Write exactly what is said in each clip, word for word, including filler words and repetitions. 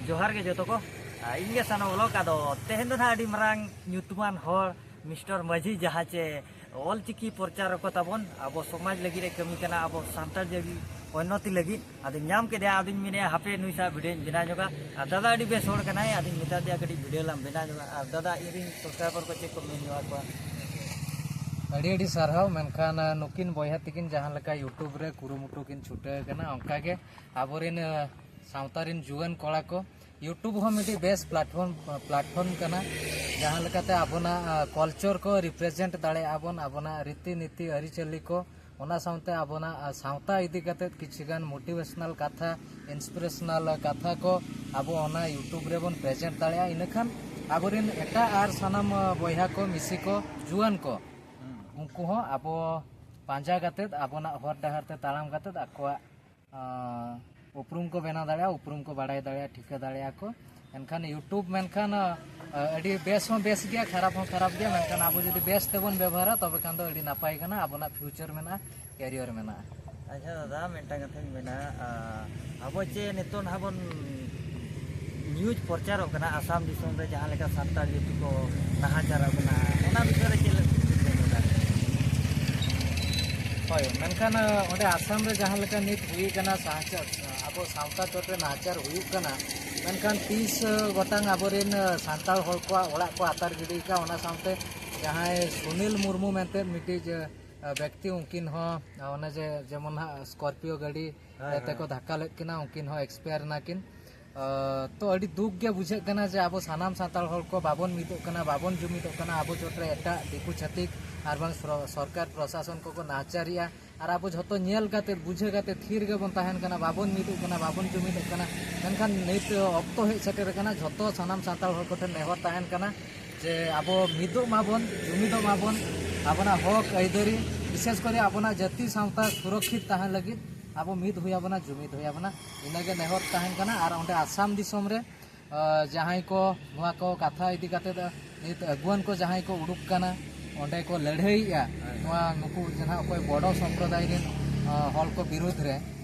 ᱡᱚᱦᱟᱨ ᱜᱮ ᱡᱚᱛᱚ ᱠᱚ᱾ ᱟᱨ ᱤᱧ ᱜᱮ ᱥᱟᱱᱚ ᱵᱞᱚᱜ᱾ ᱟᱫᱚ ᱛᱮᱦᱮᱧ ᱫᱚ ᱱᱟᱦᱟᱜ ᱟᱹᱰᱤ ᱢᱟᱨᱟᱝ ᱧᱩᱛᱩᱢᱟᱱ ᱦᱚᱲ ᱢᱤᱥᱴᱟᱨ ᱢᱟᱹᱡᱷᱤ, ᱡᱟᱦᱟᱸ ᱪᱮ ᱚᱞ ᱪᱤᱠᱤ ᱯᱨᱚᱪᱟᱨᱚᱠ ᱛᱟᱵᱚᱱ, ᱟᱵᱚ ᱥᱚᱢᱟᱡᱽ ᱞᱟᱹᱜᱤᱫ ᱮ ᱠᱟᱹᱢᱤ ᱠᱟᱱᱟ ᱟᱵᱚ ᱥᱟᱱᱛᱟᱲ ᱡᱟᱹᱛᱤ ᱩᱱᱱᱚᱛᱤ ᱞᱟᱹᱜᱤᱫ᱾ ᱟᱫᱚᱧ ᱧᱟᱢ ᱠᱮᱫᱮᱭᱟ, ᱟᱫᱚᱧ ᱢᱮᱱᱮᱫᱼᱟ ᱦᱟᱯᱮ ᱱᱩᱭ ᱥᱟᱶ ᱵᱷᱤᱰᱤᱭᱳᱧ ᱵᱮᱱᱟᱣ ᱧᱚᱜᱟ᱾ ᱟᱨ ᱫᱟᱫᱟ ᱟᱹᱰᱤ ᱵᱮᱥ ᱦᱚᱲ ᱠᱟᱱᱟᱭ, ᱟᱫᱚᱧ ᱢᱮᱛᱟ ᱫᱮᱭᱟ ᱠᱟᱹᱴᱤᱡ ᱵᱷᱤᱰᱤᱭᱳ ᱞᱟᱝ ᱵᱮᱱᱟᱣ ᱧᱚᱜᱟ᱾ ᱟᱨ ᱫᱟᱫᱟ, ᱤᱧᱨᱮᱱ ᱥᱟᱵᱥᱠᱨᱟᱭᱵᱟᱨ ᱠᱚ ᱪᱮᱫ ᱠᱚ ᱢᱮᱱ ᱧᱚᱜ ᱟᱠᱚᱣᱟ? ᱟᱹᱰᱤ ᱟᱹᱰᱤ ᱥᱟᱨᱦᱟᱣ᱾ ᱢᱮᱱᱠᱷᱟᱱ ᱱᱩᱠᱤᱱ ᱵᱚᱭᱦᱟ ᱛᱟᱹᱠᱤᱱ ᱡᱟᱦᱟᱸ ᱞᱮᱠᱟ YouTube ᱨᱮ ᱠᱩᱨᱩᱢᱩᱴᱩ ᱠᱤᱱ ᱪᱷᱩᱴᱟᱹᱣ ᱠᱟᱱᱟ, ᱚᱱᱠᱟᱜᱮ ᱟᱵᱚᱨᱮᱱ ᱥᱟᱶᱛᱟ ᱨᱮᱱ ᱡᱩᱣᱟᱹᱱ ᱠᱚᱲᱟ ᱠᱚ, YouTube ᱦᱚᱸ ᱢᱤᱫᱴᱤᱡ ᱵᱮᱥ ᱯᱞᱟᱴᱯᱷᱚᱨᱢ ᱯᱞᱟᱴᱯᱷᱚᱨᱢ ᱠᱟᱱᱟ᱾ ᱡᱟᱦᱟᱸ ᱞᱮᱠᱟᱛᱮ ᱟᱵᱚᱱᱟᱜ ᱠᱟᱞᱪᱟᱨ ᱠᱚ ᱨᱤᱯᱨᱮᱡᱮᱱᱴ ᱫᱟᱲᱮᱭᱟᱜᱼᱟ ᱵᱚᱱ, ᱟᱵᱚᱱᱟᱜ ᱨᱤᱛᱤ ᱱᱤᱛᱤ ᱟᱹᱨᱤᱪᱟᱹᱞᱤ ᱠᱚ, ᱚᱱᱟ ᱥᱟᱶᱛᱮ ᱟᱵᱚᱱᱟᱜ ᱥᱟᱶᱛᱟ ᱤᱫᱤ ᱠᱟᱛᱮᱫ ᱠᱤᱪᱷᱩ ᱜᱟᱱ ᱢᱳᱴᱤᱵᱷᱮᱥᱚᱱᱟᱞ ᱠᱟᱛᱷᱟ, ᱤᱱᱥᱯᱤᱨᱮᱥᱚᱱᱟᱞ ᱠᱟᱛᱷᱟ ᱠᱚ ᱟᱵᱚ ᱚᱱᱟ YouTube ᱨᱮᱵᱚᱱ ᱯᱨᱮᱡᱮᱱᱴ ᱫᱟᱲᱮᱭᱟᱜᱼᱟ᱾ ᱤᱱᱟᱹᱠᱷᱟᱱ ᱟᱵᱚᱨᱮᱱ ᱮᱴᱟᱜ ᱟᱨ ᱥᱟᱱᱟᱢ ᱵᱚᱭᱦᱟ ᱠᱚ, ᱢᱤᱥᱤ ᱠᱚ, ᱡᱩᱣᱟᱹᱱ ᱠᱚ, ᱩᱱᱠᱩ ᱦᱚᱸ ᱟᱵᱚ ᱯᱟᱸᱡᱟ ᱠᱟᱛᱮᱫ, ᱟᱵᱚᱱᱟᱜ ᱦᱚᱨ ᱰᱟᱦᱟᱨ ᱛᱮ ᱛᱟᱲᱟᱢ ᱠᱟᱛᱮᱫ ᱟᱠᱚᱣᱟᱜ ᱟᱸ, ᱩᱯᱨᱩᱢ ᱠᱚ ᱵᱮᱱᱟᱣ ᱫᱟᱲᱮᱭᱟᱜᱼᱟ, ᱩᱯᱨᱩᱢ ᱠᱚ ᱵᱟᱲᱟᱭ ᱫᱟᱲᱮᱭᱟᱜᱼᱟ, ᱴᱷᱤᱠᱟᱹ ᱫᱟᱲᱮᱭᱟᱜᱼᱟ ᱠᱚ᱾ ᱮᱱᱠᱷᱟᱱ YouTube ᱢᱮᱱᱠᱷᱟᱱ, ᱟᱸ, ᱟᱹᱰᱤ ᱵᱮᱥ ᱦᱚᱸ ᱵᱮᱥ ᱜᱮᱭᱟ, ᱠᱷᱟᱨᱟᱯ ᱦᱚᱸ ᱠᱷᱟᱨᱟᱯ ᱜᱮᱭᱟ, ᱢᱮᱱᱠᱷᱟᱱ ᱟᱵᱚ ᱡᱩᱫᱤ ᱵᱮᱥ ᱛᱮᱵᱚᱱ ᱵᱮᱵᱚᱦᱟᱨᱟ, ᱛᱚᱵᱮ ᱠᱷᱟᱱ ᱫᱚ ᱟᱹᱰᱤ ᱱᱟᱯᱟᱭ ᱠᱟᱱᱟ, ᱟᱵᱚᱱᱟᱜ ᱯᱷᱤᱭᱩᱪᱟᱨ ᱢᱮᱱᱟᱜᱼᱟ, ᱠᱮᱨᱤᱭᱟᱨ ᱢᱮᱱᱟᱜᱼᱟ᱾ ᱟᱪᱪᱷᱟ ᱫᱟᱫᱟ, ᱢᱤᱫᱴᱟᱝ ᱠᱟᱛᱷᱟᱧ ᱢᱮᱱᱟ, ᱟᱸ, ᱟᱵᱚ ᱪᱮ ᱱᱤᱛᱚᱜ ᱱᱟᱦᱟᱜ ᱵᱚᱱ ᱱᱤᱭᱩᱡᱽ ᱯᱨᱚᱪᱟᱨᱚᱜ ᱠᱟᱱᱟ ᱟᱥᱟᱢ ᱫᱤᱥᱚᱢ ᱨᱮ ᱡᱟᱦᱟᱸ ᱞᱮᱠᱟ ᱥᱟᱱᱛᱟᱲ ᱡᱟᱹᱛᱤ ᱠᱚ ᱱᱟᱦᱟᱪᱟᱨᱚᱜ ᱠᱟᱱᱟ, ᱚᱱᱟ ᱵᱤᱥᱚᱭ ᱨᱮ ᱪᱮᱫ ᱞᱮᱠᱟ ᱵᱤᱱ ᱢᱮᱱ ᱮᱫᱟ? ᱦᱳᱭ, ᱢᱮᱱᱠᱷᱟᱱ, ᱟᱸ, ᱚᱸᱰᱮ ᱟᱥᱟᱢ ᱨᱮ ᱡᱟᱦᱟᱸ ᱞᱮᱠᱟ ᱱᱤᱛ ᱦᱩᱭ ᱠᱟᱱᱟ, ᱥᱟᱦᱟᱪᱟᱨ, ᱟᱵᱚ ᱥᱟᱶᱛᱟ ᱪᱚᱴ ᱨᱮ ᱱᱟᱦᱟᱪᱟᱨ ᱦᱩᱭᱩᱜ ᱠᱟᱱᱟ, ᱢᱮᱱᱠᱷᱟᱱ ᱛᱤᱥ, ᱟᱸ, ᱜᱚᱴᱟᱝ ᱟᱵᱚᱨᱮᱱ, ᱟᱸ, ᱥᱟᱱᱛᱟᱲ ᱦᱚᱲ ᱠᱚᱣᱟᱜ ᱚᱲᱟᱜ ᱠᱚ ᱟᱛᱟᱨ ᱜᱤᱰᱤ ᱟᱠᱟᱫ, ᱚᱱᱟ ᱥᱟᱶᱛᱮ ᱡᱟᱦᱟᱸᱭ ᱥᱩᱱᱤᱞ ᱢᱩᱨᱢᱩ ᱢᱮᱱᱛᱮ ᱢᱤᱫᱴᱤᱡ, ᱟᱸ, ᱵᱮᱠᱛᱤ, ᱩᱱᱠᱤᱱ ᱦᱚᱸ, ᱟᱸ, ᱚᱱᱮ ᱡᱮ ᱡᱮᱢᱚᱱ ᱦᱟᱸᱜ ᱥᱠᱚᱨᱯᱤᱭᱳ ᱜᱟᱹᱰᱤ ᱦᱳᱭ, ᱛᱮᱠᱚ ᱦᱳᱭ᱾ ᱫᱷᱟᱠᱠᱟ ᱞᱮᱫ ᱠᱤᱱᱟ, ᱩᱱᱠᱤᱱ ᱦᱚᱸ ᱮᱠᱥᱯᱟᱭᱟᱨ ᱮᱱᱟ ᱠᱤᱱ᱾ ᱟᱸ, ᱛᱚ ᱟᱹᱰᱤ ᱫᱩᱠ ᱜᱮ ᱵᱩᱡᱷᱟᱹᱜ ᱠᱟᱱᱟ ᱡᱮ ᱟᱵᱚ ᱥᱟᱱᱟᱢ ᱥᱟᱱᱛᱟᱲ ᱦᱚᱲ ᱠᱚ ᱵᱟᱵᱚᱱ ᱢᱤᱫᱚᱜ ᱠᱟᱱᱟ, ᱵᱟᱵᱚᱱ ᱡᱩᱢᱤᱫᱚᱜ ᱠᱟᱱᱟ᱾ ᱟᱵᱚ ᱪᱚᱴ ᱨᱮ ᱮᱴᱟᱜ ᱫᱤᱠᱩ ᱪᱷᱟᱹᱛᱤᱠ ᱟᱨ ᱵᱟᱝ ᱥᱚᱨ-, ᱥᱚᱨᱠᱟᱨ ᱯᱨᱚᱥᱟᱥᱚᱱ ᱠᱚᱠᱚ ᱱᱟᱦᱟᱪᱟᱨᱮᱜᱼᱟ᱾ ᱟᱨ ᱟᱵᱚ ᱡᱷᱚᱛᱚ ᱧᱮᱞ ᱠᱟᱛᱮ, ᱵᱩᱡᱷᱟᱹᱣ ᱠᱟᱛᱮ ᱛᱷᱤᱨ ᱜᱮᱵᱚᱱ ᱛᱟᱦᱮᱱ ᱠᱟᱱᱟ, ᱵᱟᱵᱚᱱ ᱢᱤᱫᱚᱜ ᱠᱟᱱᱟ, ᱵᱟᱵᱚᱱ ᱡᱩᱢᱤᱫᱚᱜ ᱠᱟᱱᱟ᱾ ᱢᱮᱱᱠᱷᱟᱱ ᱱᱤᱛ ᱚᱠᱛᱚ ᱦᱮᱡ ᱥᱮᱴᱮᱨ ᱟᱠᱟᱱᱟ, ᱡᱷᱚᱛᱚ ᱥᱟᱱᱟᱢ ᱥᱟᱱᱛᱟᱲ ᱦᱚᱲ ᱠᱚᱴᱷᱮᱱ ᱱᱮᱦᱚᱨ ᱛᱟᱦᱮᱱ ᱠᱟᱱᱟ ᱡᱮ ᱟᱵᱚ ᱢᱤᱫᱚᱜ ᱢᱟᱵᱚᱱ, ᱡᱩᱢᱤᱫᱚᱜ ᱢᱟᱵᱚᱱ, ᱟᱵᱚᱱᱟᱜ ᱦᱚᱠ ᱟᱹᱭᱫᱟᱹᱨᱤ, ᱵᱤᱥᱮᱥ ᱠᱚᱨᱮ ᱟᱵᱚᱱᱟᱜ ᱡᱟᱹᱛᱤ ᱥᱟᱶᱛᱟ ᱥᱩᱨᱚᱠᱷᱤᱛ ᱛᱟᱦᱮᱱ ᱞᱟᱹᱜᱤᱫ ᱟᱵᱚ ᱢᱤᱫ ᱦᱩᱭ ᱟᱵᱚᱱᱟ, ᱡᱩᱢᱤᱫ ᱦᱩᱭ ᱟᱵᱚᱱᱟ, ᱤᱱᱟᱹᱜᱮ ᱱᱮᱦᱚᱨ ᱛᱟᱦᱮᱱ ᱠᱟᱱᱟ᱾ ᱟᱨ ᱚᱸᱰᱮ ᱟᱥᱟᱢ ᱫᱤᱥᱚᱢ ᱨᱮ ᱟᱸ, ᱡᱟᱦᱟᱸᱭ ᱠᱚ ᱱᱚᱣᱟ ᱠᱚ ᱠᱟᱛᱷᱟ ᱤᱫᱤ ᱠᱟᱛᱮᱫ, ᱟᱸ, ᱱᱤᱛ ᱟᱹᱜᱩᱣᱟᱹᱱ ᱠᱚ ᱡᱟᱦᱟᱸᱭ ᱠᱚ ᱩᱰᱩᱠ ᱠᱟᱱᱟ, ᱚᱸᱰᱮ ᱠᱚ ᱞᱟᱹᱲᱦᱟᱹᱭᱮᱜᱼᱟ, ᱦᱮᱸ᱾ ᱱᱚᱣᱟ ᱱᱩᱠᱩ ᱡᱟᱦᱟᱸ ᱚᱠᱚᱭ ᱵᱚᱰᱚ ᱥᱚᱢᱯᱨᱚᱫᱟᱭ ᱨᱮᱱ, ᱟᱸ, ᱦᱚᱲ ᱠᱚ ᱵᱤᱨᱩᱫᱽ ᱨᱮ,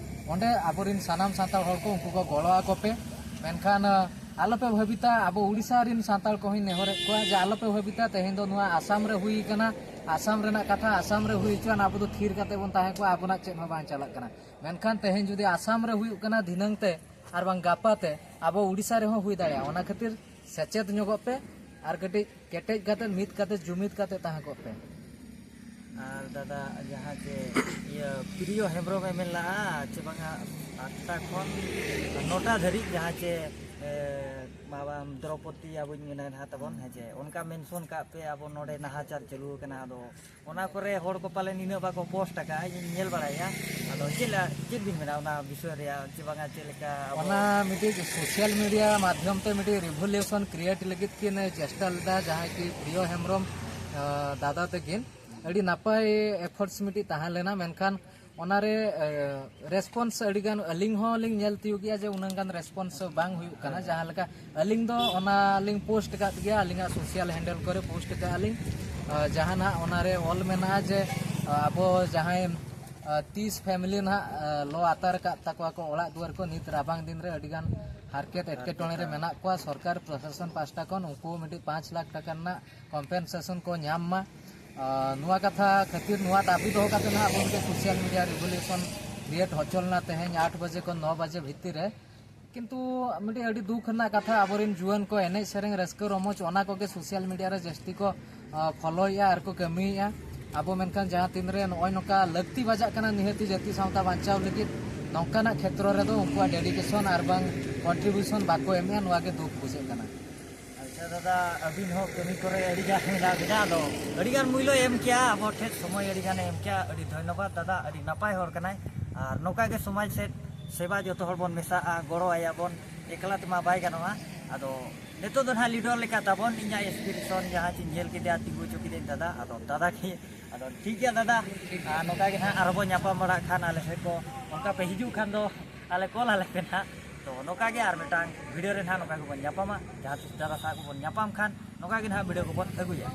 ᱚᱸᱰᱮ ᱟᱵᱚᱨᱮᱱ ᱥᱟᱱᱟᱢ ᱥᱟᱱᱛᱟᱲ ᱦᱚᱲ ᱠᱚ, ᱩᱱᱠᱩ ᱠᱚ ᱜᱚᱲᱚ ᱟᱠᱚ ᱯᱮ᱾ ᱢᱮᱱᱠᱷᱟᱱ ᱟᱞᱚᱯᱮ ᱵᱷᱟᱹᱵᱤᱛᱟ, ᱟᱵᱚ ᱩᱲᱤᱥᱥᱟ ᱨᱮᱱ ᱥᱟᱱᱛᱟᱲ ᱠᱚᱦᱚᱸᱧ ᱱᱮᱦᱚᱨᱮᱫ ᱠᱚᱣᱟ ᱡᱮ ᱟᱞᱚᱯᱮ ᱵᱷᱟᱹᱵᱤᱛᱟ, ᱛᱮᱦᱮᱧ ᱫᱚ ᱱᱚᱣᱟ ᱟᱥᱟᱢ ᱨᱮ ᱦᱩᱭ ᱠᱟᱱᱟ, ᱟᱥᱟᱢ ᱨᱮᱱᱟᱜ ᱠᱟᱛᱷᱟ ᱟᱥᱟᱢ ᱨᱮ ᱦᱩᱭ ᱦᱚᱪᱚᱣᱟᱱ, ᱟᱵᱚ ᱫᱚ ᱛᱷᱤᱨ ᱠᱟᱛᱮ ᱵᱚᱱ ᱛᱟᱦᱮᱸ ᱠᱚᱜᱼᱟ, ᱟᱵᱚᱱᱟᱜ ᱪᱮᱫ ᱦᱚᱸ ᱵᱟᱝ ᱪᱟᱞᱟᱜ ᱠᱟᱱᱟ᱾ ᱢᱮᱱᱠᱷᱟᱱ ᱛᱮᱦᱮᱧ ᱡᱩᱫᱤ ᱟᱥᱟᱢ ᱨᱮ ᱦᱩᱭᱩᱜ ᱠᱟᱱᱟ, ᱫᱷᱤᱱᱟᱹᱝ ᱛᱮ ᱟᱨ ᱵᱟᱝ ᱜᱟᱯᱟ ᱛᱮ ᱟᱵᱚ ᱩᱲᱤᱥᱥᱟ ᱨᱮᱦᱚᱸ ᱦᱩᱭ ᱫᱟᱲᱮᱭᱟᱜᱼᱟ᱾ ᱚᱱᱟ ᱠᱷᱟᱹᱛᱤᱨ ᱥᱮᱪᱮᱫ ᱧᱚᱜᱚᱜ ᱯᱮ ᱟᱨ ᱠᱟᱹᱴᱤᱡ ᱠᱮᱴᱮᱡ ᱠᱟᱛᱮ, ᱢᱤᱫ ᱠᱟᱛᱮ, ᱡᱩᱢᱤᱫ ᱠᱟᱛᱮ ᱛᱟᱦᱮᱸ ᱠᱚᱜ ᱯᱮ᱾ ᱟᱨ ᱫᱟᱫᱟ, ᱡᱟᱦᱟᱸ ᱪᱮ ᱤᱭᱟᱹ ᱯᱨᱤᱭᱚ ᱦᱮᱢᱵᱨᱚᱢᱮ ᱢᱮᱱ ᱞᱟᱜᱼᱟ ᱪᱮ ᱵᱟᱝᱟ, ᱟᱴᱴᱟ ᱠᱷᱚᱱ ᱱᱚᱴᱟ ᱫᱷᱟᱹᱨᱤᱡ ᱡᱟᱦᱟᱸ ᱪᱮ ᱮ, ᱵᱟᱵᱟ ᱫᱨᱚᱯᱚᱫᱤ ᱟᱵᱚᱧ ᱢᱮᱱᱟ ᱱᱟᱦᱟᱜ ᱛᱟᱵᱚᱱ, ᱦᱮᱸ ᱪᱮ, ᱚᱱᱠᱟ ᱢᱮᱱᱥᱚᱱ ᱠᱟᱜ ᱯᱮ, ᱟᱵᱚ ᱱᱚᱰᱮ ᱱᱟᱦᱟᱪᱟᱨ ᱪᱟᱹᱞᱩ ᱟᱠᱟᱱᱟ᱾ ᱟᱫᱚ ᱚᱱᱟ ᱠᱚᱨᱮ ᱦᱚᱲ ᱠᱚ ᱯᱟᱞᱮᱱ ᱤᱱᱟᱹᱜ ᱵᱟᱠᱚ ᱯᱳᱥᱴ ᱟᱠᱟᱫᱼᱟ, ᱤᱧ ᱧᱮᱞ ᱵᱟᱲᱟᱭᱮᱫᱼᱟ᱾ ᱟᱫᱚ ᱪᱮᱫ ᱞᱮ-, ᱪᱮᱫ ᱵᱤᱱ ᱢᱮᱱᱟ ᱚᱱᱟ ᱵᱤᱥᱚᱭ ᱨᱮᱭᱟᱜ, ᱪᱮ ᱵᱟᱝᱟ ᱪᱮᱫ ᱞᱮᱠᱟ ᱟᱵᱚ ᱚᱱᱟ ᱢᱤᱫᱴᱤᱡ ᱥᱳᱥᱟᱞ ᱢᱤᱰᱤᱭᱟ ᱢᱟᱫᱽᱫᱷᱚᱢ ᱛᱮ ᱢᱤᱫᱴᱤᱡ ᱨᱤᱵᱷᱚᱞᱩᱥᱚᱱ ᱠᱨᱤᱭᱮᱴ ᱞᱟᱹᱜᱤᱫ ᱠᱤᱱ ᱪᱮᱥᱴᱟ ᱞᱮᱫᱟ, ᱡᱟᱦᱟᱸᱭ ᱠᱤ ᱯᱨᱤᱭᱚ ᱦᱮᱢᱵᱨᱚᱢ, ᱟ, ᱫᱟᱫᱟ ᱛᱟᱹᱠᱤᱱ᱾ ᱟᱹᱰᱤ ᱱᱟᱯᱟᱭ ᱮᱯᱷᱚᱨᱴᱥ ᱢᱤᱫᱴᱤᱡ ᱛᱟᱦᱮᱸ ᱞᱮᱱᱟ, ᱢᱮᱱᱠᱷᱟᱱ ᱚᱱᱟᱨᱮ, ᱮ, ᱨᱮᱥᱯᱚᱱᱥ ᱟᱹᱰᱤᱜᱟᱱ ᱟᱹᱞᱤᱧ ᱦᱚᱸᱞᱤᱧ ᱧᱮᱞ ᱛᱤᱭᱳᱜ ᱜᱮᱭᱟ ᱡᱮ ᱩᱱᱟᱹᱜ ᱜᱟᱱ ᱨᱮᱥᱯᱚᱱᱥ ᱵᱟᱝ ᱦᱩᱭᱩᱜ ᱠᱟᱱᱟ᱾ ᱡᱟᱦᱟᱸ ᱞᱮᱠᱟ ᱟᱹᱞᱤᱧ ᱫᱚ ᱚᱱᱟ ᱞᱤᱧ ᱯᱳᱥᱴ ᱟᱠᱟᱫ ᱜᱮᱭᱟ, ᱟᱹᱞᱤᱧᱟᱜ ᱥᱳᱥᱟᱞ ᱦᱮᱱᱰᱮᱞ ᱠᱚᱨᱮ ᱯᱳᱥᱴ ᱟᱠᱟᱫᱼᱟ ᱞᱤᱧ᱾ ᱟ, ᱡᱟᱦᱟᱸ ᱱᱟᱦᱟᱜ ᱚᱱᱟᱨᱮ ᱚᱞ ᱢᱮᱱᱟᱜᱼᱟ ᱡᱮ, ᱟ, ᱟᱵᱚ ᱡᱟᱦᱟᱸᱭ, ᱟ, ᱛᱤᱥ ᱯᱷᱮᱢᱮᱞᱤ ᱱᱟᱦᱟᱜ, ᱟ, ᱞᱚ ᱟᱛᱟᱨ ᱟᱠᱟᱫ ᱛᱟᱠᱚᱣᱟ ᱠᱚ ᱚᱲᱟᱜ ᱫᱩᱣᱟᱹᱨ ᱠᱚ, ᱱᱤᱛ ᱨᱟᱵᱟᱝ ᱫᱤᱱ ᱨᱮ ᱟᱹᱰᱤᱜᱟᱱ ᱦᱟᱨᱠᱮᱛ ᱮᱴᱠᱮᱴᱚᱬᱮ ᱨᱮ ᱢᱮᱱᱟᱜ ᱠᱚᱣᱟ, ᱥᱚᱨᱠᱟᱨ ᱯᱨᱚᱥᱟᱥᱚᱱ ᱯᱟᱦᱴᱟ ᱠᱷᱚᱱ ᱩᱱᱠᱩ ᱢᱤᱫᱴᱤᱡ ᱯᱟᱸᱪ ᱞᱟᱠᱷ ᱴᱟᱠᱟ ᱨᱮᱱᱟᱜ ᱠᱚᱢᱯᱮᱱᱥᱮᱥᱚᱱ ᱠᱚ ᱧᱟᱢ ᱢᱟ᱾ ᱟᱨ ᱱᱚᱣᱟ ᱠᱟᱛᱷᱟ ᱠᱷᱟᱹᱛᱤᱨ, ᱱᱚᱣᱟ ᱫᱟᱹᱵᱤ ᱫᱚᱦᱚ ᱠᱟᱛᱮ ᱱᱟᱦᱟᱜ ᱟᱵᱚ ᱢᱤᱫᱴᱮᱱ ᱥᱳᱥᱟᱞ ᱢᱤᱰᱤᱭᱟ ᱨᱤᱵᱷᱚᱞᱩᱥᱚᱱ ᱠᱨᱤᱭᱮᱴ ᱦᱚᱪᱚ ᱞᱮᱱᱟ ᱛᱮᱦᱮᱧ ᱟᱴ ᱵᱟᱡᱮ ᱠᱷᱚᱱ ᱱᱚ ᱵᱟᱡᱮ ᱵᱷᱤᱛᱤᱨ ᱨᱮ᱾ ᱠᱤᱱᱛᱩ ᱢᱤᱫᱴᱮᱱ ᱟᱹᱰᱤ ᱫᱩᱠ ᱨᱮᱱᱟᱜ ᱠᱟᱛᱷᱟ, ᱟᱵᱚᱨᱮᱱ ᱡᱩᱣᱟᱹᱱ ᱠᱚ ᱮᱱᱮᱡ ᱥᱮᱨᱮᱧ ᱨᱟᱹᱥᱠᱟᱹ ᱨᱚᱢᱚᱡᱽ ᱚᱱᱟ ᱠᱚᱜᱮ ᱥᱳᱥᱟᱞ ᱢᱤᱰᱤᱭᱟ ᱨᱮ ᱡᱟᱹᱥᱛᱤ ᱠᱚ, ᱟ, ᱯᱷᱚᱞᱳᱭᱮᱫᱼᱟ ᱟᱨ ᱠᱚ ᱠᱟᱹᱢᱤᱭᱮᱫᱼᱟ᱾ ᱟᱵᱚ ᱢᱮᱱᱠᱷᱟᱱ ᱡᱟᱦᱟᱸ ᱛᱤᱱᱨᱮ ᱱᱚᱜᱼᱚᱭ ᱱᱚᱝᱠᱟ ᱞᱟᱹᱠᱛᱤ ᱵᱟᱡᱟᱜ ᱠᱟᱱᱟ ᱱᱤᱦᱟᱹᱛᱤ ᱡᱟᱹᱛᱤ ᱥᱟᱶᱛᱟ ᱵᱟᱧᱪᱟᱣ ᱞᱟᱹᱜᱤᱫ, ᱱᱚᱝᱠᱟᱱᱟᱜ ᱠᱷᱮᱛᱨᱚ ᱨᱮᱫᱚ ᱩᱱᱠᱩᱣᱟᱜ ᱰᱮᱰᱤᱠᱮᱥᱚᱱ ᱟᱨ ᱵᱟᱝ ᱠᱚᱱᱴᱨᱤᱵᱤᱭᱩᱥᱚᱱ ᱵᱟᱠᱚ ᱮᱢᱮᱫᱼᱟ, ᱱᱚᱣᱟ ᱜᱮ ᱫᱩᱠ ᱵᱩᱡᱷᱟᱹᱜ ᱠᱟᱱᱟ᱾ ᱟᱪᱪᱷᱟ ᱫᱟᱫᱟ, ᱟᱹᱵᱤᱱ ᱦᱚᱸ ᱠᱟᱹᱢᱤ ᱠᱚᱨᱮ ᱟᱹᱰᱤ ᱜᱟᱱ ᱢᱮᱱᱟᱜ ᱵᱤᱱᱟ, ᱟᱫᱚ ᱟᱹᱰᱤ ᱜᱟᱱ ᱢᱩᱞᱞᱚᱭ ᱮᱢ ᱠᱮᱭᱟ, ᱟᱵᱚ ᱴᱷᱮᱱ ᱥᱚᱢᱚᱭ ᱟᱹᱰᱤ ᱜᱟᱱᱮ ᱮᱢ ᱠᱮᱭᱟ᱾ ᱟᱹᱰᱤ ᱫᱷᱚᱱᱭᱚᱵᱟᱫ ᱫᱟᱫᱟ, ᱟᱹᱰᱤ ᱱᱟᱯᱟᱭ ᱦᱚᱲ ᱠᱟᱱᱟᱭ᱾ ᱟᱨ ᱱᱚᱝᱠᱟ ᱜᱮ ᱥᱚᱢᱟᱡᱽ ᱥᱮᱫ ᱥᱮᱵᱟ ᱡᱚᱛᱚ ᱦᱚᱲ ᱵᱚᱱ ᱢᱮᱥᱟᱜᱼᱟ, ᱜᱚᱲᱚ ᱟᱭᱟ ᱵᱚᱱ, ᱮᱠᱞᱟ ᱛᱮᱢᱟ ᱵᱟᱭ ᱜᱟᱱᱚᱜᱼᱟ᱾ ᱟᱫᱚ ᱱᱤᱛᱚᱜ ᱫᱚ ᱱᱟᱦᱟᱜ ᱞᱤᱰᱟᱨ ᱞᱮᱠᱟ ᱛᱟᱵᱚᱱ, ᱤᱧᱟᱹᱜ ᱮᱥᱯᱤᱨᱮᱥᱚᱱ ᱡᱟᱦᱟᱸ ᱪᱤᱧ ᱧᱮᱞ ᱠᱮᱫᱮᱭᱟ, ᱛᱤᱸᱜᱩ ᱦᱚᱪᱚ ᱠᱮᱫᱟᱹᱧ ᱫᱟᱫᱟ᱾ ᱟᱫᱚ ᱫᱟᱫᱟ ᱜᱮ, ᱟᱫᱚ ᱴᱷᱤᱠ ᱜᱮᱭᱟ ᱫᱟᱫᱟ, ᱟᱨ ᱱᱚᱝᱠᱟ ᱜᱮ ᱱᱟᱦᱟᱜ ᱟᱨᱦᱚᱸ ᱵᱚᱱ ᱧᱟᱯᱟᱢ ᱵᱟᱲᱟᱜ ᱠᱷᱟᱱ, ᱟᱞᱮ ᱥᱮᱫ ᱠᱚ ᱚᱱᱠᱟ ᱯᱮ ᱦᱤᱡᱩᱜ ᱠᱷᱟᱱ ᱫᱚ ᱟᱞᱮ ᱠᱚᱞ ᱟᱞᱮ ᱯᱮ ᱱᱟᱦᱟᱜ᱾ ᱛᱚ ᱱᱚᱝᱠᱟ ᱜᱮ ᱟᱨ ᱢᱤᱫᱴᱟᱝ ᱵᱷᱤᱰᱤᱭᱳ ᱨᱮ ᱱᱟᱦᱟᱜ ᱱᱚᱝᱠᱟ ᱜᱮᱵᱚᱱ ᱧᱟᱯᱟᱢᱟ, ᱡᱟᱦᱟᱸ ᱛᱤᱥ ᱫᱟᱫᱟ ᱥᱟᱶ ᱠᱚᱵᱚᱱ ᱧᱟᱯᱟᱢ ᱠᱷᱟᱱ ᱱᱚᱝᱠᱟ ᱜᱮ ᱱᱟᱦᱟᱜ ᱵᱷᱤᱰᱤᱭᱳ ᱠᱚᱵᱚᱱ ᱟᱹᱜᱩᱭᱟ᱾